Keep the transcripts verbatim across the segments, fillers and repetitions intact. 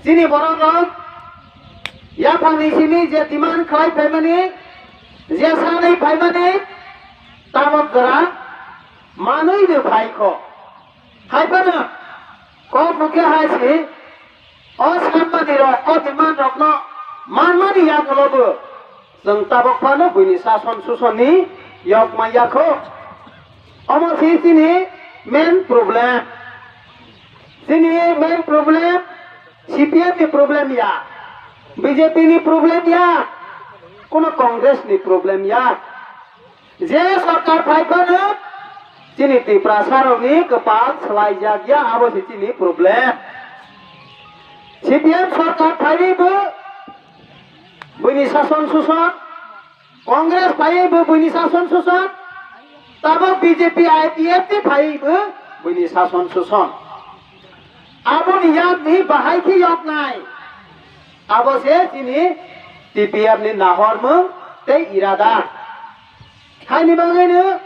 Chini borok rok yaphangni simi je demand khlai phaimani, je sanwi phaimani, tabok jora manwi de phai kho. Hai phano kok mukhe hai si, o sammani rok, o demand rokno manmani yagulo bo chwng tabok phano buini sason susonni yok manya kho. Omo si chini main problem. Chini main problem C P M ni problem ya, B J P ni problem ya, kono Congress ni problem ya. Je sorkar phai phano chini Tiprasa rokni kwpal swlaijak ya, abo se chini problem. C P M sorkar phaiwi bo buini sason suson, Congress phaiwi bo buini sason suson, tabok B J P I P F T phaiwi bo buini sason suson. Aboni yakni bahai khe yoknai. Abo se chini T P F ni nahormung tei irada. Haini bagwino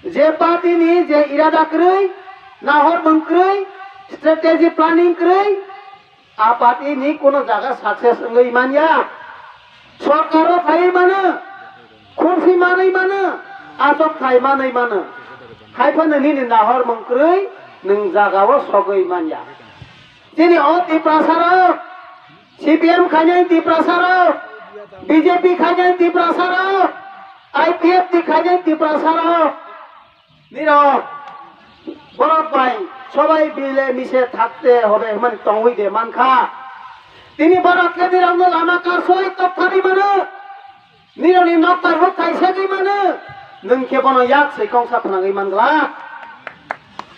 je party ni je irada kwrwi, nahormung kwrwi, strategy planning kwrwi, a party ni kono jaga success wngwi manya. Sorkaro phaiwi mano, khumsi manwi mano, achok thai manwi mano. Hai phano nini nahormung kwrwi nwng jagao sogwi manya. Chini o Tiprasa rok, C P M khainai Tiprasa rok, B J P khainai Tiprasa rok, I P F T khainai Tiprasa rok, nirok borok bai sobai bile mise thakte hobe hwnmani tongwi de mankha. Tini borok khe nirokno lama karsoi tokthani mano. Nironi nokthai hokthai segwi mano, nwng khe bono yak se kongsa phnangwi man glak.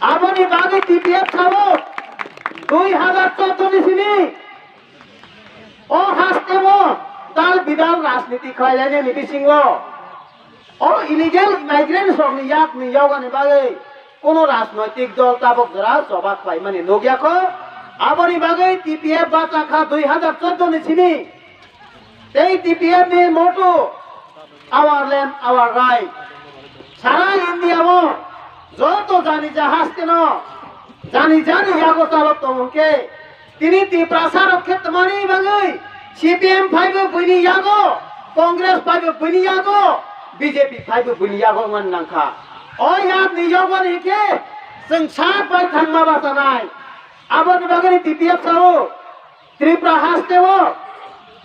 Aboni bagwi T P F sao dui hazar chordo ni simi o hasteo dal bidal rajniti khlai lainani bisingo o illegal immigrants rokni yakni yogani bagwi kono rajnoitik dol tabok jora choba khlaimani nukya kho. Aboni bagwi T P F bacha kha dui hazar chordo ni simi. Tei T P F ni motto, "Our land, our right." Sara India o joto jani jahastino jani jani yago chalok tongo hwnkhe, tini Tiprasa rok khe tmani bagwi C P M phaibo buini yago, Congress phaibo buini yago, B J P phaibo buini yago wngmani nangkha. O yakni yogoni hwnkhe chwng sak bai thangma bachanai. Aboni bagwi T P F sao Tripura hasteo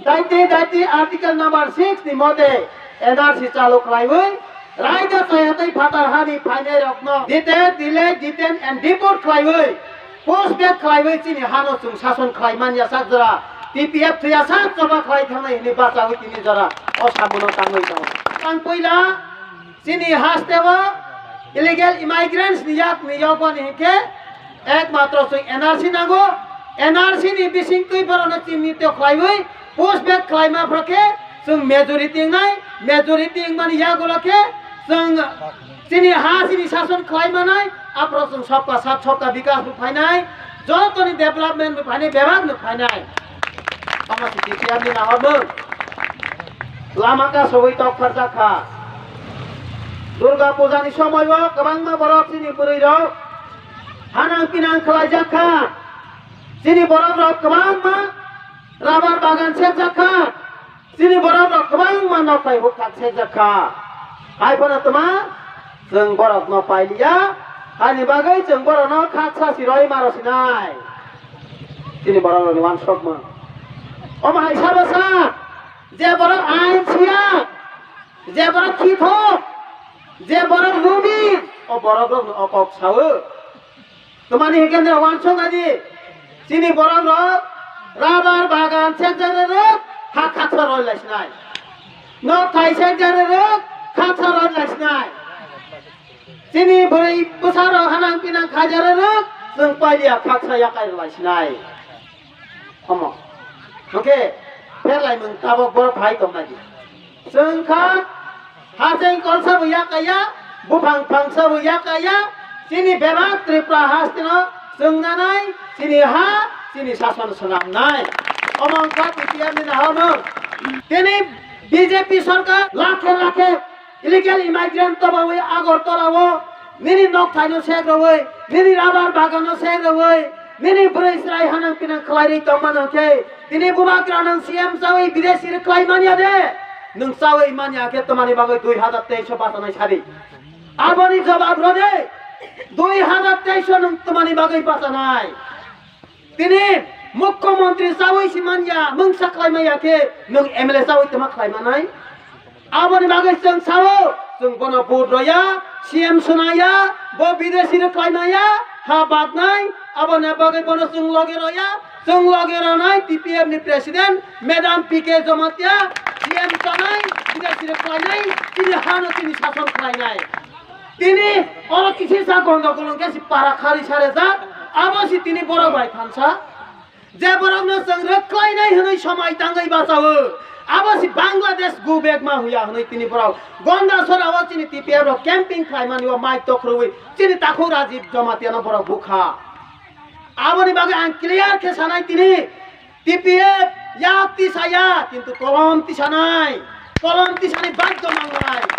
daiti daiti Article number six ni mote N R C chalu khlaiwi, raida chaya tei phatar hani phainai rokno detained, delayed, detain and deport khlaiwi, push back khlaiwi chini hano chwng sason khlai manya sak jora T P F thwiya sak choba khlai thangnai hwnwi bachawi tini jora o sabuno tangwi tongo. Ang puila Chini hasteo illegal immigrants ni yak ni yokoni hinkhe ekmatro chwng N R C nango. N R C ni bisingtwi borokno chini to khlaiwi push back khlaima phoro khe chwng majority wngnai, majority wngmani yagulo khe chwng chini ha chini sason khlai manai, aphoro chwng sabka sath sabka bikas bo phainai, jotoni development bo phainai, bebak no phainai. Omo se D C M ni nahormung. Lama kasogwi tokpharjak kha. Durga puja ni somoi o kwbangma borok chini bwrwi rok hanang pinang khlaijak kha. Chini borok rok kwbangma rubber bagan sekjak kha. Chini borok rok kwbangma nok pai huk thak sekjak kha. Hai phano twma chwng borok no pailiya, hani bagwi chwng borok no khaksa si roi maro sinai. Chini borok rok ni wansok ma. Omo hai sabo sa. Je borok ain siya, je borok khithok, je borok lumi, o borok rok no o kok sao. Twmani hinkhe nini wansong adi, chini borok rok rubber bagan sekjak rok ha khaksa roi lai sinai. Nok thai sekjak rok khaksa roi lai sinai. Chini bwrwi bwsa rok hanang pinang khaijak rok chwng pailiya khaksa yakai roi lai sinai. Omo. Hwnkhe pherlaimung tabok borok phai tongnaidi. Chwng kha hacheng kolsa bo yakaya, buphang phangsa bo yakaya, chini bebak Tripura hasteno chwng nanai, chini ha, chini sason swnamnai. Omo wngkha B P F ni nahormung. Tini B J P sorkar lakhe lakhe illegal immigrant tobawi Agartala o nini nok thaino sek rwwi, nini rubber bagan no sek rwwi, Nini bwrwi chwrai hanang pinang khlai ri tong mano khe, tini bubagra nwng C M chawi bidesi rwkhlai manya de? Nwng chawi manya khe twmani bagwi dui hazar teis o bachanai sadi? Aboni jawab rw de, dui hazar teis o nwng twmani bagwi bachanai? Tini mukhyamantri chawi si manya, mungsa khlai manya khe nwng M L A chawi twma khlai manai? Aboni bagwi chwng sao, chwng bono vote rwya, C M swnaya, bo bidesi rwkhlai manya, ha baknai, aboni bagwi bono chwng loge rwya, chwng loge rwnai T P F ni president, Madam P K Jamatia, C M chanai, bidesi rwkhlainai, chini hano chini sason khlainai. Tini oro kisi sa gondogol wngkhe si para khari sare jak, abo si tini borok bai thansa. Je borokno chwng rwkhlainai hwnwi somai tangwi bachawo, abo si Bangladesh go back ma huya hwnwi tini borok Gondasora o chini T P F rok camping khlaimani o mic tok rwui chini takhuk Rajiv Jamatiano borok bukha. Aboni bagwi ang clear khe sanai tini, T P F yak tisaya, kintu kolom tisanai, kolom tisani badhyo nangnai.